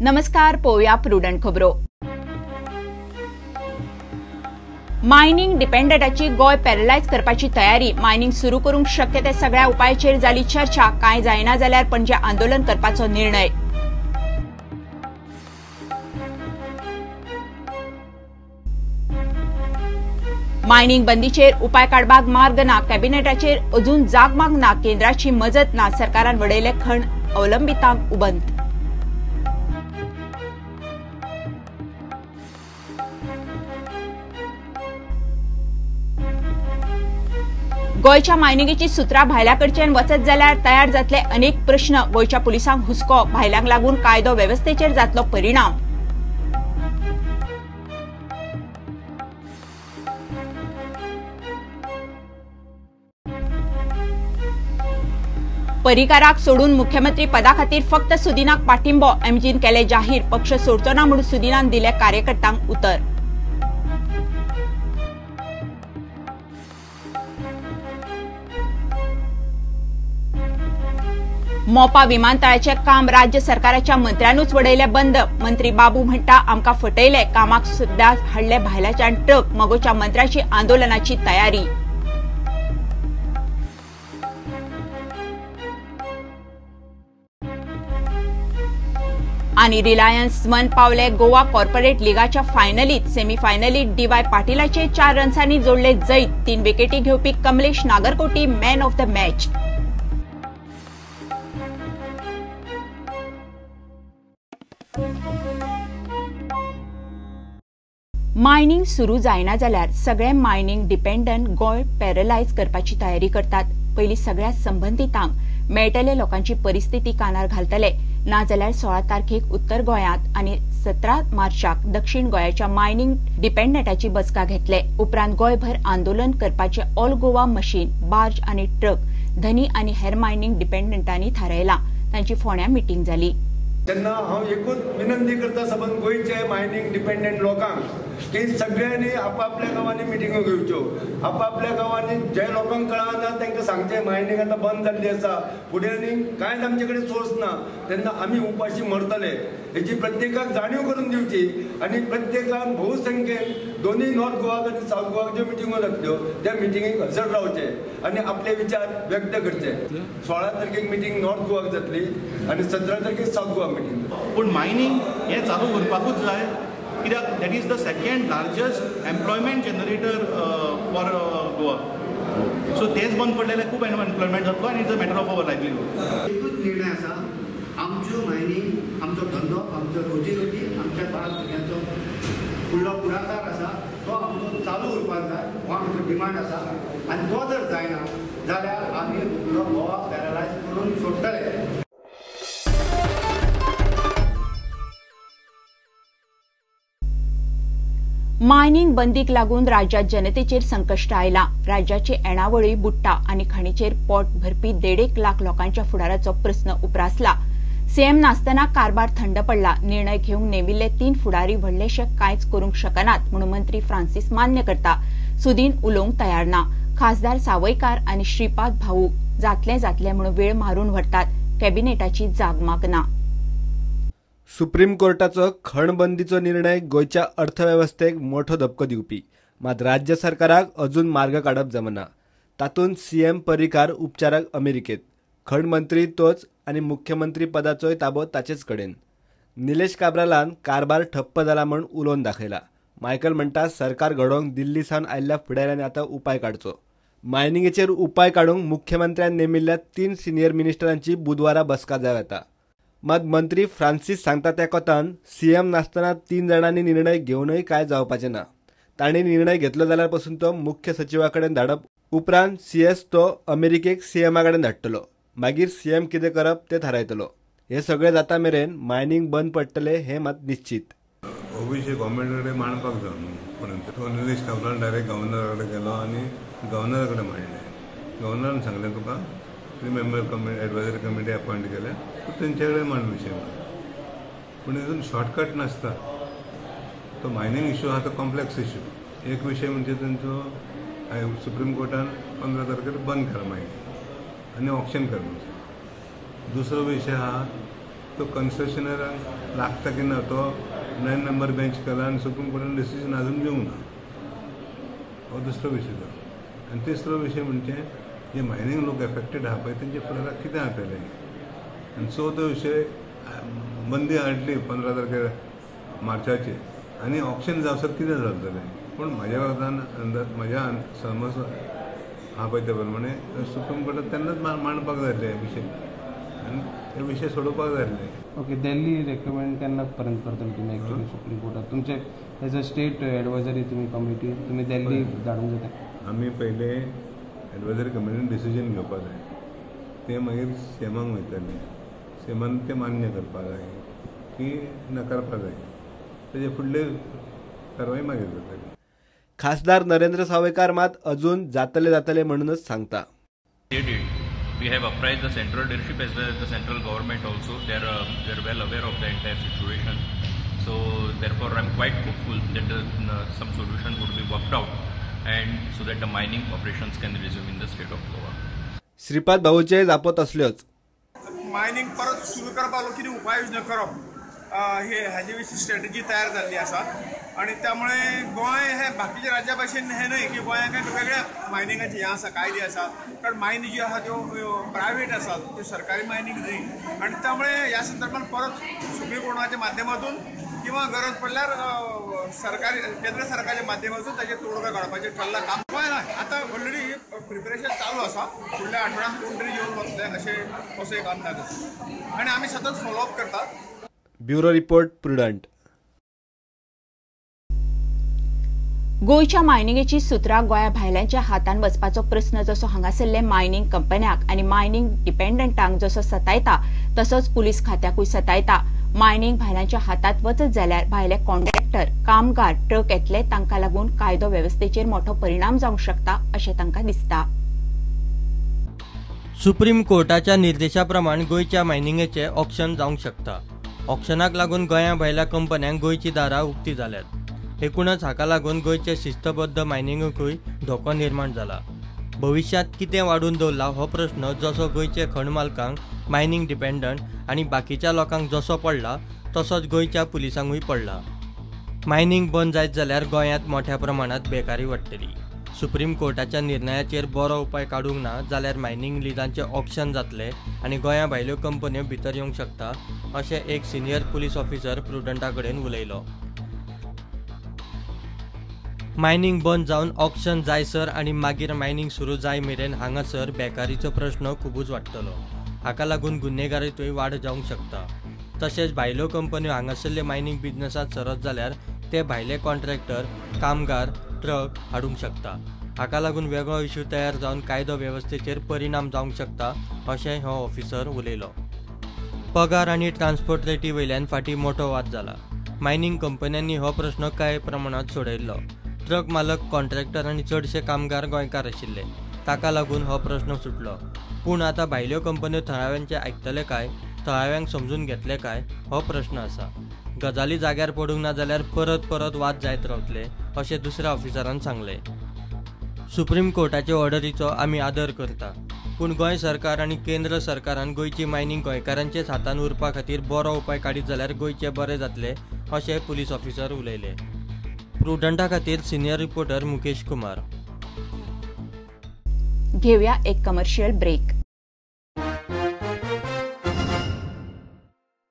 नमस्कार, पोवया प्रुडंट खबरो. मायनिंग डिपेंडंटाची गोंय पॅरलायज करपाची तयारी. मायनिंग सुरू करूंक शक्य ते सगळ्या उपायाचेर जाली चर्चा. कांय जायना जाल्यार पणजे आंदोलन करपाचो निर्णय. मायनिंग बंदीचेर उपाय काडपाक मार्ग ना. कॅबिनेटाचेर अजून जागमाग ना. केंद्राची मजत ना. सरकारान वडयले खण अवलंबितांक उबंत. गोंयच्या मायनिंगेची सुत्रां भायल्या कडच्यान वचत जाल्यार तयार जातले अनेक प्रश्न. गोंयच्या पुलिसांक हुस्को. भायल्यांक लागून कायदो वेवस्थेचेर जातलो परिणाम. परिकाराक सोडून मुख्यमंत्री पदा खातीर फक्त सुदिनाक पाठिंबो. एमजीन केले जाहीर. पक्ष सोडचो ना म्हणून सुदिनान दिले कार्यकर्त्यांक उतर. मोपा विमानतळाचे काम राज्य सरकाराच्या मंत्र्यानूच वडयले बंद. मंत्री बाबू म्हणटा आमकां फटयले. कामाक सुद्दा हाडले भायल्याच्यान ट्रक. मगोच्या मंत्र्याची आंदोलनाची तयारी. आनी रिलायन्स वन पावले गोवा कॉर्पोरेट लिगाच्या फायनलीत. सेमीफायनलीत डीवाय पाटीलाचे 4 रन्सांनी जोडले जैत. 3 विकेटी घेवपी Kamlesh Nagarkoti man of the match. Mining सुरू जायना जाल्यार सगळे मायनिंग डिपेंडंट गोंय पॅरलायज करपाची तयारी करतात. पयलीं सगळ्या संबंदितांक मेळटले लोकांची परिस्थिती कानार घालतले. नाजाल्यार 16 तारखेक उत्तर गोंयांत आनी 17 मार्चाक दक्षिण गोंयाच्या मायनिंग डिपेंडंटाची बसका घेतले. उपरांत गोंयभर आंदोलन करपाचे ऑल गोवा मशीन, बार्ज आनी ट्रक धनी आनी हेर मायनिंग डिपेंडंटांनी थारायलां. तांची फोंड्यां मिटींग जाली. तेन्ना हांव एकूच विनंती करता सबंद गोंयचे मायनिंग डिपेंडंट लोकांक की सगळ्यांनी आपापल्या गांवांनी मिटिंगो घेवच्यो. आपापल्या गांवांनी जे लोकांक कळना तांकां सांगचें मायनिंग आतां बंद जाल्ली आसा, फुडें आनी कांयच आमचे कडेन सोर्स ना, तेन्ना आमी उपाशी मरतले हेची प्रत्येकाक जाणीव करून दिवची. आनी प्रत्येकान भोवसंख्येन दोनूय नॉर्थ गोवाक आनी सावथ गोवाक ज्यो मिटिंगो जातल्यो त्या मिटिंगेक हजर रावचे आनी आपले विचार व्यक्त करचे. 16 तारखेक मिटींग नॉर्थ गोवाक जातली आनी 17 तारखेक सावथ गोवा मिटींग. पूण मायनिंग हें चालू उरपाकूच जाय, कित्याक that is the second largest employment generator for Goa. So तेच बंद पडले जाल्यार खूब एम्प्लॉयमेंट जातलो आनी it's a matter of our livelihood. एकूच निर्णय आसा, आमच्यो मायनिंग, आमचो धंदो, आमचो रोजी रोटी, आमच्या बाळ भुरग्यांचो फुडलो पुढाकार आसा तो आमचो चालू उरपाक जाय, हो आमचो डिमांड आसा. आनी तो जर जायना जाल्यार आमी गोवा पॅरलायज करून सोडटले. मायनिंग बंदीक लागून राज्यात जनतेचेर संकश्ट आयलां. राज्याची येणावळी बुडटा आनी खणीचेर पोट भरपी 1.5 लाख लोकांच्या फुडाराचो प्रस्न उप्रासला. सीएम नासतना कारभार थंड पडला. निर्णय घेवंक नेमिल्ले 3 फुडारी व्हडलेशे कांयच करूंक शकनात म्हणून मंत्री फ्रांसीस मान्य करता. सुदीन उलोवंक तयार ना. खासदार सावयकार आनी श्रीपाद भाऊ जातले जातले म्हणून वेळ मारून व्हरतात. कॅबिनेटाची जागमाग ना. सुप्रीम कोर्टाचो खणबंदीचो निर्णय गोंयच्या अर्थवेवस्थेक मोठो धपको दिवपी, मात राज्य सरकाराक अजून मार्ग काडप जमना. तातूंत सीएम पर्रीकार उपचाराक अमेरिकेत, खण मंत्री तोच आनी मुख्यमंत्री पदाचोय ताबो ताचेच कडेन. निलेश काब्रालान कारभार ठप्प जाला म्हूण उलोवन दाखयला. मायकल म्हणटा सरकार घडोवंक दिल्ली सावन आयिल्ल्या फुडाऱ्यांनी आतां उपाय काडचो. मायनिंगेचेर उपाय काडूंक मुख्यमंत्र्यान नेमिल्ल्या 3 सिनियर मिनिस्टरांची बुधवारा बसका जावं येता. मात मंत्री फ्रांसीस सांगता त्या कोतान सीएम नासतना 3 जाणांनी निर्णय घेवनूय कांय जावपाचें ना. तांणी निर्णय घेतलो जाल्यार पसून तो मुख्य सचिवा कडेन धाडप, उपरांत सीएस तो अमेरिकेक सीएमा कडेन धाडटलो, मागीर सीएम कितें करप तें थारायतलो. हें सगळें जाता मेरेन मायनिंग बंद पडटलें हें मात निश्चीत. हो विशय गव्हर्मेंटा कडेन मांडपाक जाय न्हू, पूण तो निलेश काब्राल डायरेक्ट गव्हर्नरा कडेन गेलो आनी गव्हर्नरा कडेन मांडलें. गव्हर्नरान सांगलें तुका 3 मेंबर एडवायजरी कमिटी अपॉयंट केल्या, तूं तेंचे कडेन मांड विशय म्हणून. पूण हितून शॉर्टकट नासता. तो मायनिंग इशू आहा तो कॉम्प्लेक्स इशू. एक विशय म्हणजे तेंचो सुप्रीम कोर्टान 15 तारखेर बंद केला मायनिंग आनी ऑक्शन करपाचें. दुसरो विशय आहा तो कन्सेशनरांक लागता की ना तो 9 नंबर बेंच केला आनी सुप्रीम कोर्टान डिसिजन अजून दिवंक ना, हो दुसरो विशय जालो. आनी तिसरो विशय म्हणजे जे मायनींग लोक एफेक्टेड आहा पळय तेंच्या फुडाराक कितें जातलें. आनी चवथो विशय बंदी हाडली 15 तारखेर मार्चाचे आनी ऑप्शन जावसर कितें जातलें. पूण म्हाज्या मतान अंदाज म्हज्या समज आहा पळय त्या प्रमाणे सुप्रीम कोर्टात तेन्नाच मांडपाक जाय आसले हे विशय आनी हे विशय सोडोवपाक जाय आसले. ओके, दिल्ली रेकमेंड केन्ना पर्यंत करतले तुमी एक्चुअली सुप्रीम कोर्टात? तुमचे एज अ स्टेट एडवायजरी तुमी कमिटी तुमी दिल्ली धाडूंक जाता? आमी पयले एडवायजरी कमिटीन डिसिजन घेवपाक जाय, तें मागीर सीएमाक वयतलें, सीएमान तें मान्य करपाक जाय की नाकारपाक जाय, तेजे फुडले कारवाय मागीर जातली. खासदार नरेंद्र सावयकार मात अजून जातले जातले म्हणूनच सांगता. We have apprised the central leadership as well as the central government also. They are well aware of the entire situation. So therefore, I am quite hopeful that some solution would be worked out, and so that the mining operations can resume in the state of Goa. Shripad भाऊचे जापो तसल्योच. Mining परत सुरू करपाक कितें उपाययोजना करप हे हाजे विशीं स्ट्रॅटजी तयार जाल्ली आसा आनी त्यामुळे गोंय हे बाकीच्या राज्या भाशेन हें न्हय की गोंयांत काय वेगळ्या मायनिंगाचे हें आसा, कायदे आसा, कारण मायनी ज्यो आसा त्यो प्रायवेट आसात, त्यो सरकारी मायनिंग न्हय. आनी त्यामुळे ह्या संदर्भात परत सुप्रीम कोर्टाच्या माध्यमातून किंवा गरज पडल्यार सरकारी केंद्र सरकारच्या माध्यमातून ताचेर तोडगा काडपाचें ठरलां. काम गोंय ना आतां ऑलरेडी प्रिपरेशन चालू आसा, फुडल्या आठवड्यांत कोण तरी येवन वतले अशें असो एक अंदाज आसा आनी आमी सतत फॉलोअप करतात. Bureau report, Prudent. गोंयच्या मायनिंगेची सुत्रां गोंया भायल्यांच्या हातान वचपाचो प्रस्न जसो हांगासरले मायनिंग कंपन्यांक आनी मायनिंग डिपेंडंटांक जसो सतायता तसोच पुलीस खात्याकूय सतायता. मायनिंग भायल्यांच्या हातात वचत जाल्यार भायले कॉन्ट्रॅक्टर, कामगार, ट्रक येतले, तांकां लागून कायदो वेवस्थेचेर मोठो परिणाम जावंक शकता अशें तांकां दिसता. सुप्रीम कोर्टाच्या निर्देशा प्रमाण गोंयच्या मायनिंगेचें ऑक्शन जावंक शकता. ऑक्शनाक लागून गोंया भायल्या कंपन्यांक गोंयची दारां उक्ती जाल्यात. एकूणच हाका लागून गोंयचे शिस्तबद्ध मायनिंगूय धोको निर्माण जाला. भविष्यांत कितें वाडून दवरला हो प्रश्न जसो गोंयचे खण मालकांक, मायनिंग डिपेंडंट आनी बाकीच्या लोकांक जसो पडला तसोच गोंयच्या पुलिसांकूय पडला. मायनिंग बंद जायत जाल्यार गोंयांत मोठ्या प्रमाणांत बेकारी वाडटली. सुप्रीम कोर्टाच्या निर्णयाचेर बरो उपाय काडूंक ना जाल्यार मायनिंग लिजांचें ऑक्शन जातलें आनी गोंया भायल्यो कंपन्यो भितर येवंक शकता अशें एक सिनियर पुलीस ऑफिसर प्रुडंटा कडेन उलयलो. मायनिंग बंद जावन ऑक्शन जायसर आनी मागीर मायनिंग सुरू जाय मेरेन हांगासर बेकारीचो प्रश्न खुबूच वाडटलो. हाका लागून गुन्हेगारींतूय वाड जावंक शकता. तशेंच भायल्यो कंपन्यो हांगासरले मायनिंग बिजनसांत सरत जाल्यार ते भायले कॉन्ट्रॅक्टर, कामगार, ट्रक हाडूंक शकता. हाका लागून वेगळो इश्यू तयार जावन कायदो वेवस्थेचेर परिणाम जावंक शकता अशें हो ऑफिसर उलयलो. पगार आनी ट्रान्सपोर्ट रेटी वयल्यान फाटीं मोठो वाद जाला. मायनिंग कंपन्यांनी हो प्रश्न कांय प्रमाणांत सोडयल्लो. ट्रक मालक, कॉन्ट्रॅक्टर आनी चडशे कामगार गोंयकार आशिल्ले, ताका लागून हो प्रश्न सुटलो. पूण आतां भायल्यो कंपन्यो थळाव्यांचें आयकतले काय, थळाव्यांक समजून घेतले काय हो प्रश्न आसा. गजाली जाग्यार पडूंक ना जाल्यार परत परत वाद जायत रावतले अशें दुसऱ्या ऑफिसरान सांगलें. सुप्रीम कोर्टाचे ऑर्डरीचो आमी आदर करता, पूण गोंय सरकार आनी केंद्र सरकारान गोंयची मायनिंग गोंयकारांचेच हातान उरपा खातीर बरो उपाय काडीत जाल्यार गोंयचें बरें जातलें अशें पुलीस ऑफिसर उलयले. प्रुडंटा खातीर सिनियर रिपोर्टर मुकेश कुमार. घेवया एक कमर्शियल ब्रेक.